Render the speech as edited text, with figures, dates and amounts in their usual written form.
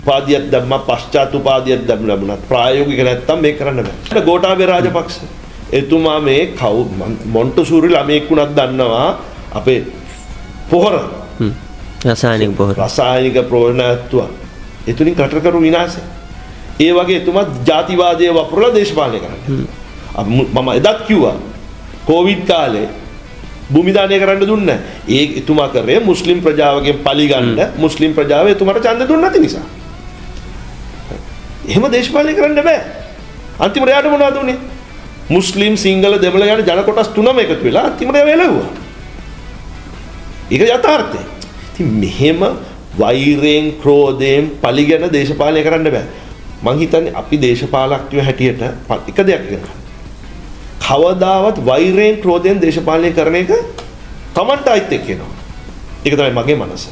උපාධියක් දැම්මා, පශ්චාත් උපාධියක් දැම්ම ලැබුණත් ප්‍රායෝගික නැත්තම් මේක කරන්න බෑ. ගෝඨාභය රාජපක්ෂ එතුමා මේ කවු මොන්ටසූරි ළමයෙක් වුණත් දන්නවා අපේ පොහොර, රසායනික පොහොර, රසායනික පොහොර නැත්තුවා. ඒ තුලින් රටට කරු විනාශය. ඒ වගේ එතුමා ජාතිවාදය වපුරලා දේශපාලනය කරන්නේ. මම එදත් කිව්වා, කොවිඩ් කාලේ භූමි දානය කරන්න දුන්නේ නැහැ. ඒ එතුමා කරේ මුස්ලිම් ප්‍රජාවගෙන් පලි ගන්න, මුස්ලිම් ප්‍රජාව එතුමාට ඡන්ද දුන්නේ නැති නිසා. එහෙම දේශපාලනය කරන්න බෑ. අන්තිමට එයාට මොනවද උනේ? මුස්ලිම්, සිංහල, දෙමළ යන ජන කොටස් තුනම එකතු වෙලා අන්තිමට එයාව එළවුවා. ඒක යථාර්ථය. ඉතින් මෙහෙම වෛරයෙන් ක්‍රෝධයෙන් පලිගෙන දේශපාලනය කරන්න බෑ. මං හිතන්නේ අපි දේශපාලඥයෝ හැටියට එක දෙයක් ඉගෙන ගන්න. කවදාවත් වෛරයෙන් ක්‍රෝධයෙන් දේශපාලනය කරන එක තමන්ට අයිත් එක්ක එනවා. ඒක තමයි මගේ මනස.